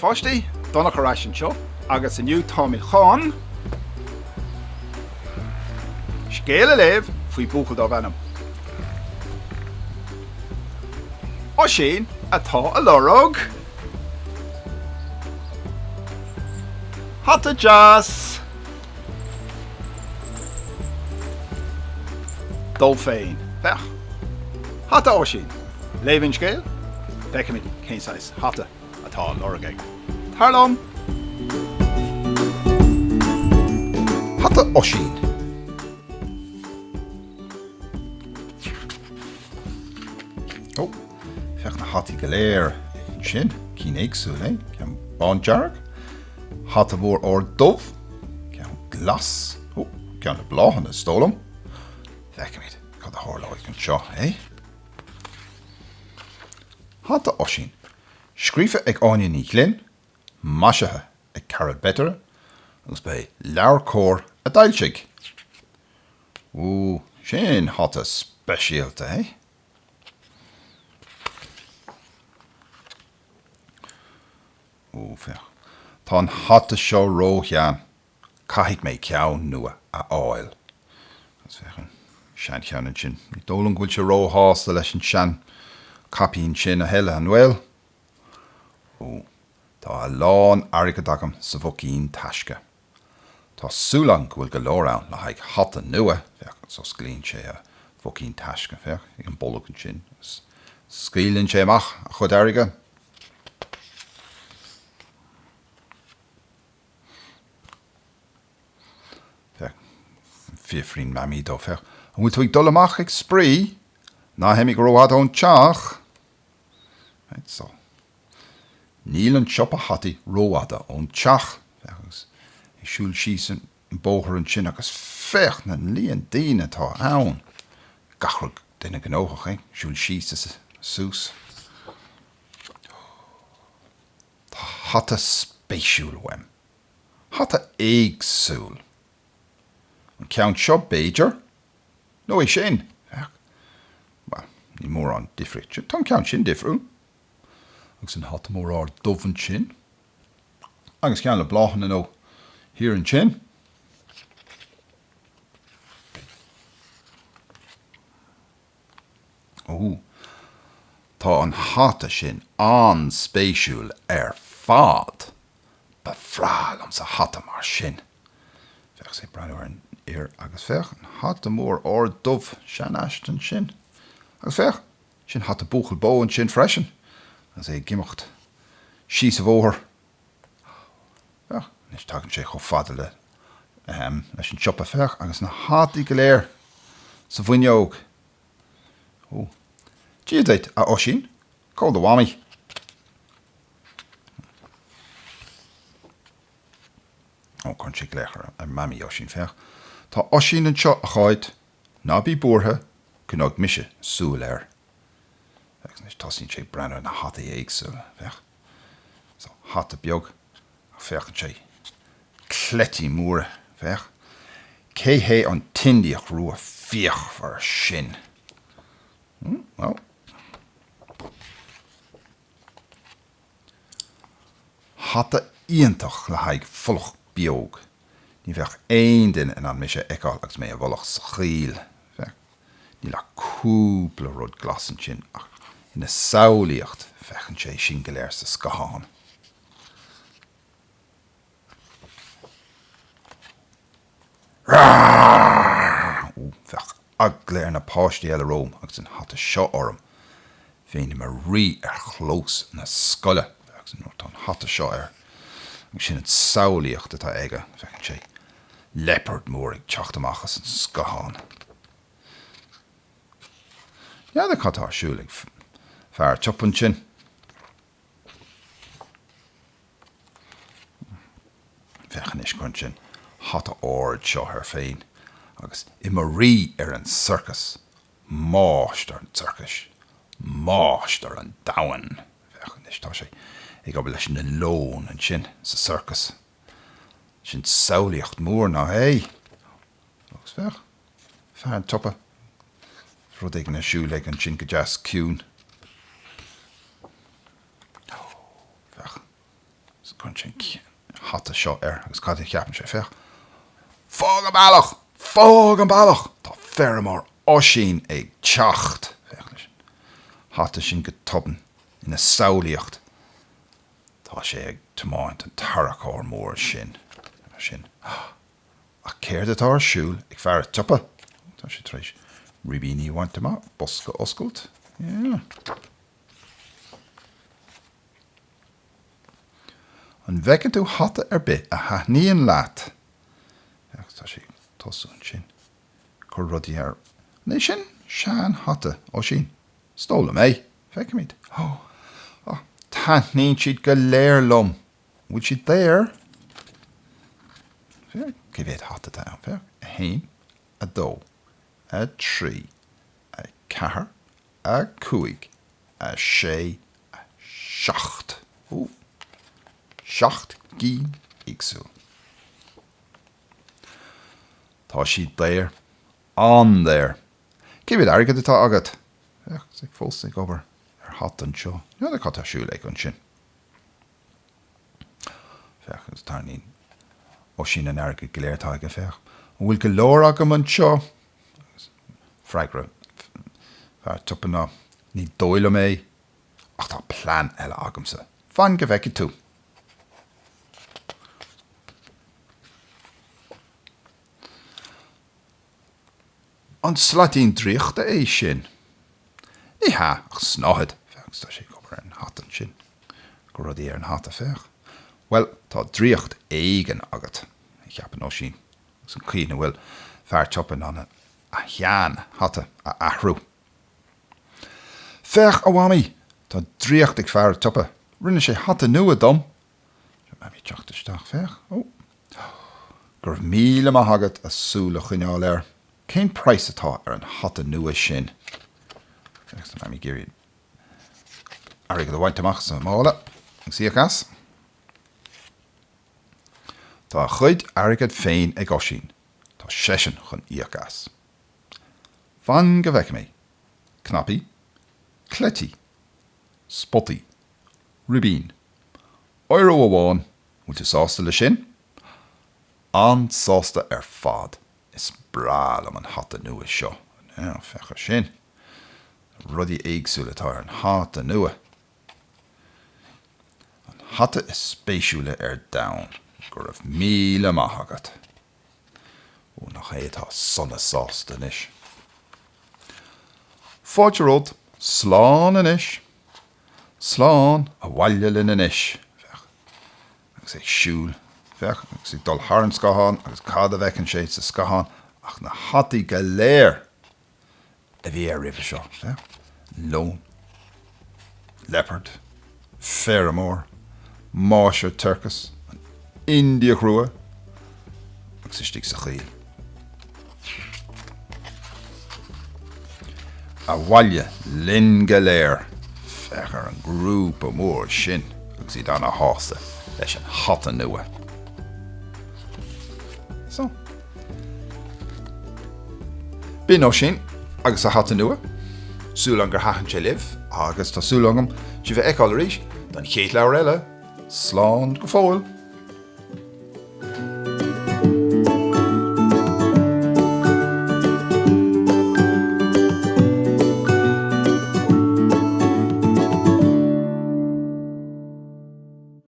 pháistí, Donncha ar ais anseo agus inniu táimid chun scéal a léamh faoi buachaill darb ainm Oisín atá ag lorg hata deas dó féin. Féach! Hata Oisín! Léifidh an scéal, feicfimid cén saghas hata atá á lorg aige. Tar liom! Hata Oisín. Ó, féach na hataí go léir ansin, cinn éagsúil, eh? Ceann bándearg, hata mór ard dubh, ceann glas, ó, ceann le bláthanna, is dóigh liom. Feicfimid cad a tharlóidh anseo, eh? Hata Oisín, scríofa ag Áine Ní Ghlinn, maisithe ag Carol Betera agus ba é LeabhairCOMHAR a d'fhoilsigh. Ó, sin hata speisialta, eh? Ó, féach. Tá an hata seo róshean. Caithfidh mé ceann nua a fháil. Agus féach an seancheann ansin. Ní dóigh liom go bhfuil sé róshásta leis an seanchaipín sin a thuilleadh, an bhfuil? Ó, tá a lán airgid agam sa bhoicín taisce. Tá súil agam go bhfuil go leor ann le haghaidh hata nua. Féach, agus osclaíonn sé a bhoicín taisce, féach, ag an bolg ansin, agus scaoileann sé amach a chuid airgid. Féach, fiafraíonn Mamaí dó, féach, an bhfuil tú ag dul amach ag spraoi? Ná himigh rófhada ón teach! Right, so. Níl an siopa hataí rófhada ón teach. Féach, agus ag siúl síos an bóthar ansin agus féach na líon daoine atá ann. Gach duine gnóthach, eh? Siúl síos is suas. Tá hata spéisiúil uaim. Hata éagsúil. An ceann seo, b'fhéidir? Nó é sin? Féach. Bhuel, níl mórán difríocht. Tá an ceann sin difriúil. Agus an hata mór ard dubh ansin. Agus ceann le bláthanna nó thiar ansin. Ó, tá an hata sin an-spéisiúil ar fad! Ba bhreá liomsa hata mar sin. Féach, is é ag breathnú ar an fhear agus féach, an hata mór ard dubh sean-fhaist ansin. Agus féach, Sin hata buachaill bó ansin freisin agus é ag imeacht síos an bhóthar. Féach, anois tagann sé chomh fada le, ahem, leis an siopa, féach, agus na hataí go léir sa bhfuinneog. Ó, Dia duit, a Oisín, cá bhfuil do mhamaí? Ó, cuireann sé glaoch ar Mhamaí Oisín, féach. Tá Oisín anseo, a Cháit. Ná bí buartha, coinneoidh mise súil air. Agus anois tosaíonn sé ag breathnú ar na hataí éagsúla. Féach. So, hata beag, ach féachann sé cleití móra. Féach. Cé hé an t-Indiach rua fíochmhar sin? Hmm, well. Hata iontach le haghaidh folach bíog. Ní bheadh aon duine in ann mise a fheiceáil agus mé i bhfolach sa choill. Féach, níl ach cúpla rud glas ansin ach ina samhlaíocht feiceann sé sinn go léir sa scáthán. Ó, bheadh eagla ar na páistí eile romham agus an hata seo orm. Bheinn i mo rí ar chlós na scoile. Agus nuair atá an hata seo air, agus sin an tsamhlaíocht atá aige, feiceann sé liopard mór ag teacht amach as an scáthán. N'fheadar cad tá ar siúl ag fear an tsiopa ansin. Féach anois, cuireann sé an hata ard seo air féin agus i mo rí ar an sorcas, máistir an tsorcais, máistir an domhain. Féach anois, tá sé ag obair leis na leoin ansin sa sorcas. Sin samhlaíocht mhór, nach é? Agus féach, fear an tsiopa, rud éigin ar siúl aige ansin go deas ciúin. Féach. Cuireann sé an hata seo air agus cad a cheapann sé? Féach. Fág an bealach! Fág an bealach! Tá feirmeoir Oisín ag teacht! Féach leis an hata sin go tobann ina samhlaíocht. Tá sé ag tiomáint an tarracóir mór sin. Sin. Ach céard atá ar siúl ag fear an tsiopa? Tá sé tar éis ribíní a bhaint amach, bosca a oscailt. Yeah. An bhfeiceann tú hata ar bith a thaitníonn leat? Féach, tá sé ag tosú ansin. Cur rudaí air. An é sin sean-hata Oisín? Is dóigh liom é. Feicfimid. Ó, taitníonn siad go léir liom. An bhfuil siad daor? Féach cé mhéad hata atá ann. Féach, 1, 2, 3, 4, 5, 6, 7. Ó, 7 gcinn éagsúil. Tá siad daor. An-daor. Cé mhéad airgead atá agat? Féach, is é fós ag obair ar hata anseo. N'fheadar cad tá ar siúl aige ansin. Féach, agus tarraingíonn Oisín an airgead go léir atá aige, féach. An bhfuil go leor agam anseo? Agus freagra fear an tsiopa ná, Ní dóigh liom é, ach tá plean eile agamsa. Fan go bhfeicfidh tú! An slaitín draíochta é sin? Ní hea, ach snáthaid. Féach, agus tá sé ag obair ar an hata ansin. Ag cur rudaí ar an hata, féach. Bhuel, tá draíocht éigin agat, a cheapann Oisín, agus an chaoi ina bhfuil fear an tsiopa in ann a shean-hata a athrú. Féach, a Mhamaí! Tá draíocht ag fear an tsiopa. Rinne sé hata nua dom! Seo Mamaí ag teacht isteach, féach. Ó! Go raibh míle maith agat as súil a choinneáil air. Cén praghas atá ar an hata nua sin? Féach, tá Mamaí ag iarraidh airgead a bhaint amach as an mála agus íoc as. Tá a chuid airgid féin ag Oisín. Tá seisean chun íoc as. Fan go bhfeice mé. Cnaipí. Cleití. Spotaí. Ribín. Euro amháin, bhfuil tú sásta leis sin? An-sásta ar fad. Is breá liom an hata nua seo. Now, féach ar sin. Na rudaí éagsúla atá ar an hata nua. An hata is spéisiúla ar domhan. Go raibh míle maith agat. Ó, nach é atá sona sásta anois. Fáilte romhat. Slán anois. Slán, abhaile linn anois. Féach, agus é ag siúl, féach, agus ag dul thar an scáthán agus cad a bhfeiceann sé sa scáthán ach na hataí go léir a bhí air roimhe seo. Féach, leon, liopard, feirmeoir, máistir sorcais, an Indiach rua agus istigh sa choill. Abhaile linn go léir! Féach ar an ngrúpa mór sin agus iad ana-shásta leis an hata nua. So. B'in Oisín agus a hata nua. Súil agam gur thaitin sé libh agus tá súil agam sibh a fheiceáil arís don chéad leabhar eile. Slán go fóill!